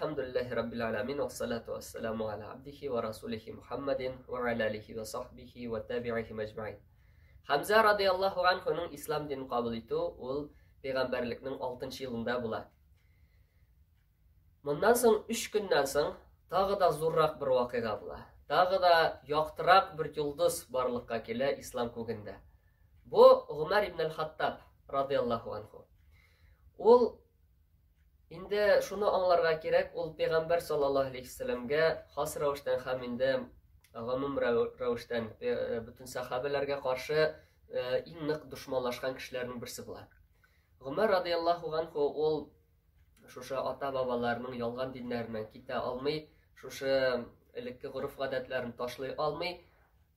Әлхәмдүлилләһи раббил аламин, вассалату вассаламу аля абдихи ва расулихи Мухаммадин ва аля алихи ва сахбихи ва табиихи мәҗмәин. Хамза радияллаһу анхуның ислам динен кабул итү ул пәйгамбәрлекнең 6 елында була. Моннан соң 3 көннән соң тагы да зуррак бер вакыйга була. Тагы да яктырак бер йолдыз барлыкка килә ислам күгендә. Бу Гомәр ибн аль-Хаттаб радияллаһу анху. Ул Инде шуны аңларга кирәк, ул пәйгамбәр саллаллаһу алейхи вәсәлләмгә хас рәвештән һәм инде гомум рәвештән бөтен сахабәләргә каршы иң нык дошманлашкан кешеләрнең берсе була. Гомәр радияллаһу анху ул шушы ата-бабаларының ялган диннәреннән китә алмый, шушы элекке гореф-гадәтләрен ташлый алмый.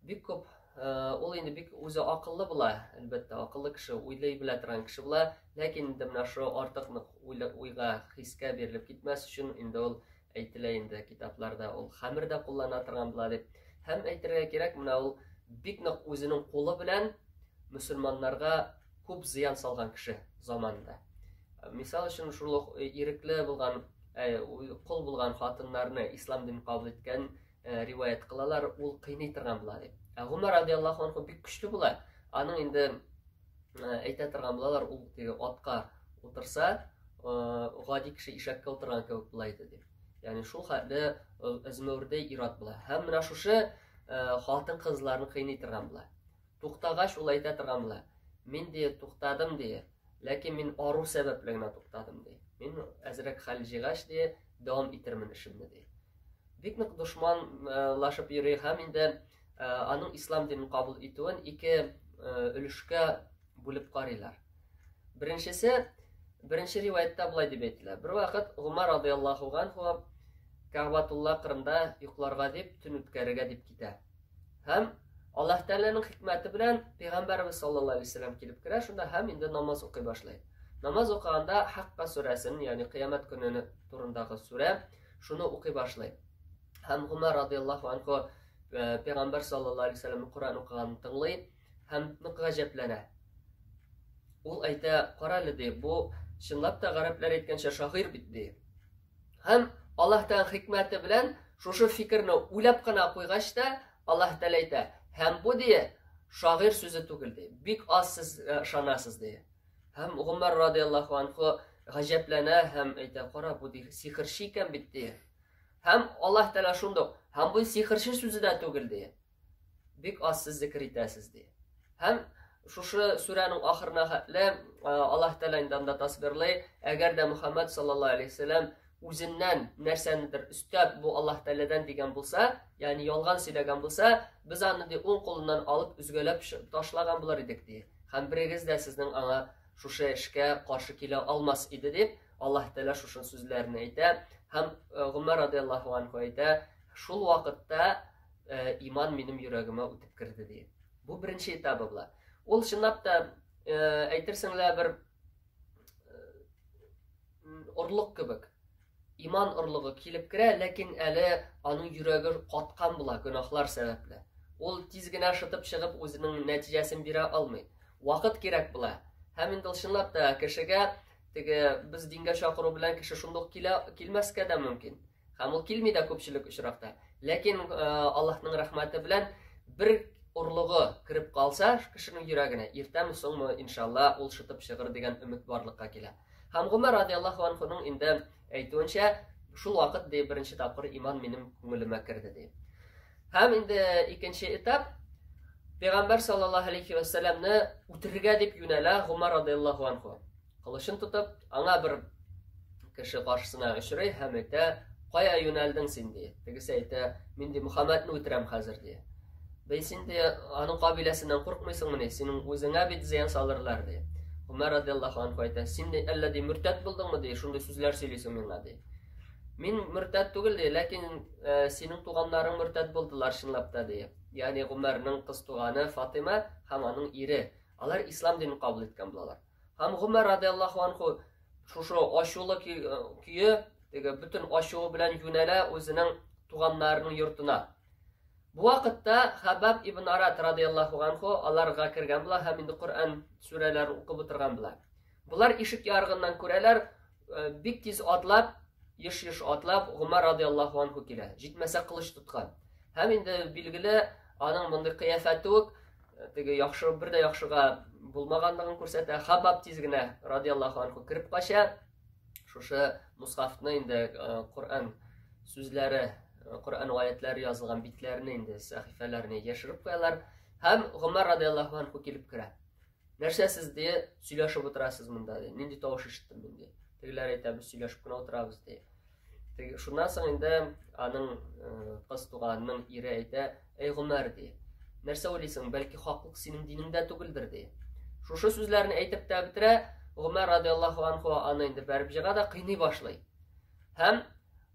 Бик күп ул инде бик үзе акыллы була, әлбәттә, акыллы кеше, уйлый белә торган кеше була, ләкин инде менә шу артык нык уйга, хискә бирелеп китмәс өчен инде ул әйтелә инде китапларда, ул хәмер дә куллана торган була дип. Һәм әйтергә кирәк, менә ул бик нык үзенең кулы белән мөселманнарга күп зыян салган кеше заманында. Мисал өчен, шул ук ирекле булган, кол булган хатыннарны ислам динен кабул иткән риваять кылалар, ул кыйный торган була дип. Ә Гомәр радиаллаһу анху бик көчле була. Аның инде әйтә торган булалар, ул теге атка утырса, гади кеше ишәккә утырган кебек була иде дип. Ягъни шул хәтле әзмәвердәй ир-ат була. Һәм менә шушы хатын-кызларны кыйный торган була. Туктагач, ул әйтә торган була. Мин ди, туктадым ди, ләкин мин ару сәбәпле генә туктадым ди. Мин әзрәк хәл җыйгач ди, дәвам итермен эшемне ди. Бик нык дошманлашып йөри һәм инде аның ислам динен кабул итүен ике өлешкә бүлеп карыйлар. Беренчесе, беренче риваятьтә болай дип әйтелә. Бер вакыт Гомар радияллаһу анху Кәгъбатулла кырында йокларга дип, төн үткәрергә дип китә. Һәм Аллаһ Тәгаләнең хикмәте белән Пәйгамбәребез саллаллаһу алейһи вәсәлләм килеп керә шунда һәм инде намаз укый башлый. Намаз укыганда Хакка сүрәсен, ягъни Кыямәт көне турындагы сүрә, шуны укый башлый. Һәм Гомәр радияллаһу анху Пәйгамбәр саллаллаһу алейһи вәсәлләм Коръән укыганын тыңлый һәм нык гаҗәпләнә. Ул әйтә, кара әле ди, бу чынлап та гарәпләр әйткәнчә шагыйрь бит ди. Һәм Аллаһ Тәгалә хикмәте белән шушы фикерне уйлап кына куйгач та, Аллаһ Тәгалә әйтә, һәм бу ди шагыйрь сүзе түгел ди. Бик аз сез ышанасыз ди. Һәм Гомәр радияллаһу анху гаҗәпләнә һәм әйтә, кара, бу ди сихерче икән бит ди. Һәм Аллаһ Тәгалә шундук, һәм бу сихерче сүзе дә түгел ди. Бик аз сез зикер итәсез ди. Һәм шушы сүрәнең ахырына хәтле Аллаһ Тәгалә инде анда тасвирлый, әгәр дә Мөхәммәд саллаллаһу алейһи вәсәлләм үзеннән нәрсәнедер өстәп, бу Аллаһ Тәгаләдән дигән булса, ягъни ялган сөйләгән булса, без аны ди уң кулыннан алып өзгәләп ташлаган булыр идек ди. Һәм берегез дә сезнең аңа шушы эшкә каршы килә алмас иде дип, Аллаһ Тәгалә шушы сүзләрне әйтә. Һәм Гомәр радияллаһу анху әйтә, шул вакытта иман минем йөрәгемә үтеп керде ди. Бу беренче этабы була. Ул чынлап та әйтерсең лә бер орлык кебек. Иман орлыгы килеп керә, ләкин әле аның йөрәге каткан була гөнаһлар сәбәпле. Ул тиз генә шытып чыгып үзенең нәтиҗәсен бирә алмый. Вакыт кирәк була. Һәм инде ул чынлап та кешегә теге без дингә чакыру белән кеше шундук килә килмәскә дә мөмкин. Һәм ул килми дә күпчелек очракта. Ләкин Аллаһның рәхмәте белән бер орлыгы кереп калса кешенең йөрәгенә, иртәме соңмы, иншалла, ул шытып чыгыр дигән өмет барлыкка килә. Һәм Гомәр радияллаһу анхуның инде әйтүенчә, шул вакыт ди беренче тапкыр иман минем күңелемә керде ди. Һәм инде икенче этап Пәйгамбәр саллаллаһу алейхи ва сәлламны үтерергә дип юнәлә Гомәр радияллаһу анху. Кылычын тотып, аңа бер кеше каршысына очрый һәм әйтә, кая юнәлдең син, ди. Тегесе әйтә, мин ди Мөхәммәдне үтерәм хәзер, ди. Бей син ди, аның кабиләсеннән куркмыйсыңмыни? Синең үзеңә бит зыян салырлар, ди. Гомәр радияллаһу анху әйтә, син ди, әллә ди мөртәт булдыңмы, ди, шундый сүзләр сөйлисең миңа, ди. Мин мөртәт түгел, ди, ләкин синең туганнарың мөртәт булдылар чынлап та, ди. Ягъни Гомәрнең кыз туганы Фатыйма һәм аның ире. Алар ислам динен кабул иткән булалар. Һәм Гомәр радияллаһу анху шушы ачулы көе, теге бөтен ачуы белән юнәлә үзенең туганнарының йортына. Бу вакытта Хабаб ибн Арат радияллаһу анху аларга кергән була һәм инде Коръән сүрәләрен укып утырган була. Болар ишек ярыгыннан күрәләр, бик тиз атлап. еш-еш атлап Гомәр радиаллаһу анху килә. Җитмәсә кылыч тоткан. Һәм инде билгеле, аның мондый кыяфәте үк э, теге яхшы бер дә яхшыга булмаганлыгын күрсәтә. Хаббаб тиз генә радиаллаһу анху кереп кача. Шушы мусхафны инде э, Коръән сүзләре, э, Коръән аятләре язылган битләрне инде сәхифәләрне яшереп куялар. Һәм Гомәр радиаллаһу анху килеп керә. Нәрсә сез ди, сөйләшеп утырасыз монда ди. Нинди тавыш ишеттем мин ди. Тегеләр әйтә, без сөйләшеп кенә утырабыз ди. Теге шуннан соң инде аның э, кыз туганының ире әйтә, "Әй Гомәр ди. Нәрсә уйлыйсың, бәлки хаклык синең динеңдә түгелдер ди. Шушы сүзләрне әйтеп тә бетерә, Гомәр радиаллаһу анху аны инде бәреп җыга да кыйный башлый. Һәм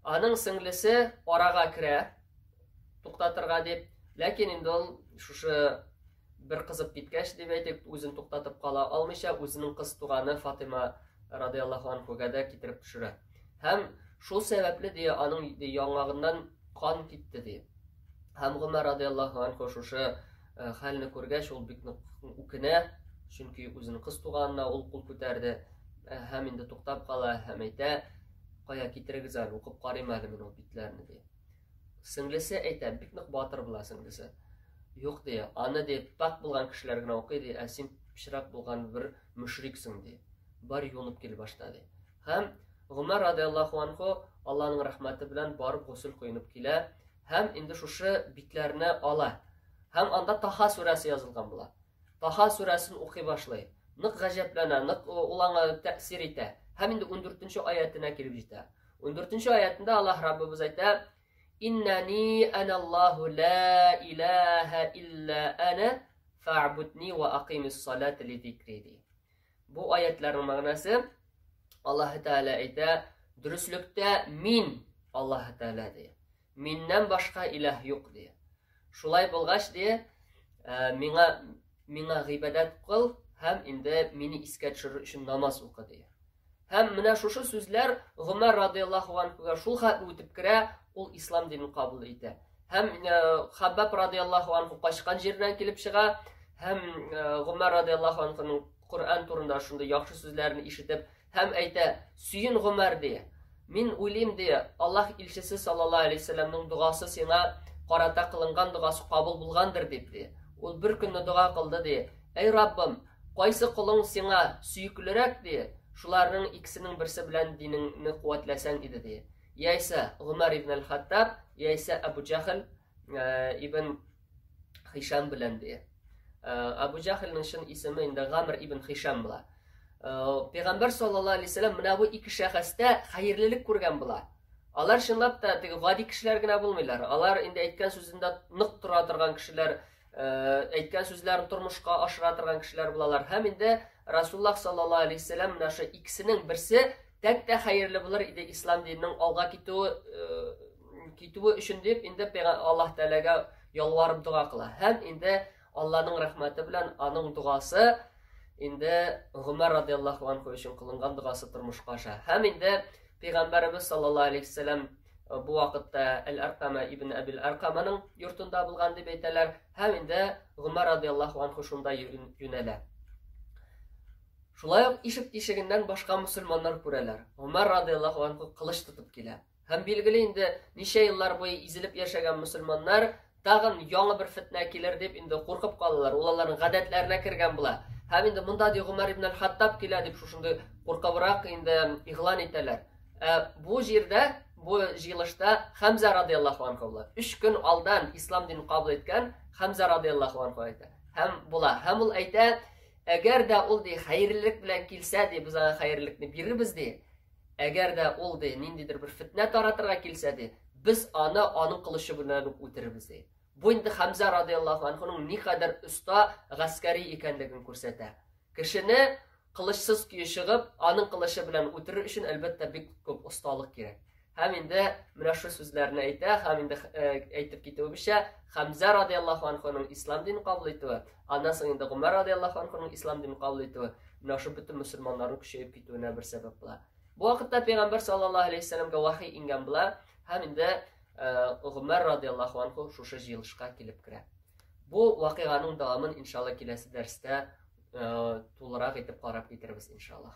аның сеңлесе арага керә, туктатырга дип, ләкин инде ул шушы Бер кызып киткәч, дип әйтик, үзен туктатып кала алмыйча, үзенең кыз туганы Фатыйма радиаллаһу анхуга да китереп төшерә. Һәм шул сәбәпле ди, аның ди, яңагыннан кан китте ди. Һәм Гомәр радиаллаһу анху шушы э, хәлне күргәч, ул бик нык үкенә, чөнки үзенең кыз туганына ул кул күтәрде э, һәм инде туктап кала һәм әйтә, кая китерегез әле, укып карыйм әле мин ул битләрне ди. Сеңлесе әйтә, бик нык батыр була сеңлесе. Юк ди, аны ди, пакь булган кешеләр генә укый ди, ә син пычрак булган бер мөшриксең ди. Бар юынып кил башта ди. Һәм Гомәр радиаллаһу анху Аллаһның рәхмәте белән барып госел коенып килә һәм инде шушы битләрне ала. Һәм анда Таха сүрәсе язылган була. Таха сүрәсен укый башлый. Нык гаҗәпләнә, нык ул аңа тәэсир итә. Һәм инде 14 аятына килеп җитә. 14 аятында Аллаһ Раббыбыз әйтә: Иннани аналлаһу ла илаһа илля ана фa'будни ва акимис салата ли зикри ди. Бу аятларның мәгънәсе Аллаһ Тәгалә әйтә, дөреслектә мин Аллаһ Тәгалә ди. Миннән башка илаһ юк ди. Шулай булгач ди, э, миңа миңа гыйбадәт кыл һәм инде мине искә төшерер өчен намаз укы ди. Һәм менә шушы сүзләр Гомәр радиаллаһу анхуга шул хәтле үтеп керә, ул ислам динен кабул итә. Һәм э, Хаббаб радиаллаһу анху качкан җиреннән килеп чыга һәм э, Гомәр радиаллаһу анхуның Коръән турында шундый яхшы сүзләрен ишетеп һәм әйтә: "Сөен Гомәр ди. Мин уйлыйм ди, Аллаһ илчесе саллаллаһу алейһи вәсәлләмнең догасы сиңа карата кылынган догасы кабул булгандыр дип ди. Ул бер көнне дога кылды ди. Әй Раббым, Кайсы колың сиңа сөеклерәк, ди, шуларның икесенең берсе белән динеңне куәтләсәң иде, ди. Яисә Гомәр ибн әл-Хаттаб, яисә Әбу Җәһел э, ибн Хишам белән, ди. Э, Әбу Җәһелнең чын исеме инде Гамр ибн Хишам була. Э, Пәйгамбәр саллаллаһу алейһи вәсәлләм менә бу ике шәхестә хәерлелек күргән була. Алар чынлап та теге гади кешеләр генә булмыйлар. Алар инде әйткән сүзендә нык тора торган кешеләр, әйткән сүзләрен тормышка ашыра торган кешеләр булалар. Һәм инде Расуллаһ саллаллаһу алейһи вәсәлләм менә шу икесенең берсе тәк тә хәерле булыр иде ислам диненең алга китүе китүе өчен дип инде Аллаһ Тәгаләгә ялварып дога кыла. Һәм инде Аллаһның рәхмәте белән аның догасы инде Гомәр радиаллаһу анху өчен кылынган догасы тормышка аша. Һәм инде Пәйгамбәребез саллаллаһу алейһи вәсәлләм Э, бу вакытта Әл-Аркама ибн Әбил Аркаманың йортында булган дип әйтәләр һәм инде Гомәр радиаллаһу анху шунда юнәлә. Шулай ук ишек тишегеннән башка мөселманнар күрәләр. Гомәр радиаллаһу анху кылыч тотып килә. Һәм билгеле инде ничә еллар буе изелеп яшәгән мөселманнар Тагын яңа бер фетнә килер дип инде куркып калалар. Ул аларның гадәтләренә кергән була. Һәм инде монда ди Гомәр ибн аль-Хаттаб килә дип шушындый куркыбрак инде игълан итәләр. Ә бу җирдә, бу җыелышта Хәмзә радиаллаһу анху була. Өч көн алдан ислам динен кабул иткән Хәмзә радиаллаһу анху әйтә. Һәм була. Һәм ул әйтә, әгәр дә ул ди хәерлелек белән килсә ди, без аңа хәерлелекне бирербез ди. Әгәр дә ул, ди, ниндидер бер фетнә таратырга килсә, ди, без аны аның кылычы белән үк үтерербез, ди. Бу инде Хәмзә радиаллаһу анһуның никадәр оста гаскәри икәнлеген күрсәтә. Кешене кылычсыз көе чыгып, аның кылычы белән үтерер өчен, әлбәттә, бик күп осталык кирәк. Һәм инде менә шул сүзләрне әйтә, һәм инде э, әйтеп китүебезчә, Хәмзә радиаллаһу анһуның ислам динен кабул итүе, аннан соң инде Гомәр радиаллаһу анһуның ислам динен кабул итүе менә шул бөтен мөселманнарның көчәеп китүенә бер сәбәп була. Бу вакытта пәйгамбәр саллаллаһу алейһи вәсәлләмгә вахи иңгән була һәм инде э, Гомәр радиаллаһу анһу шушы җыелышка килеп керә. Бу вакыйганың дәвамын иншалла киләсе дәрестә э, тулырак итеп карап китербез иншалла.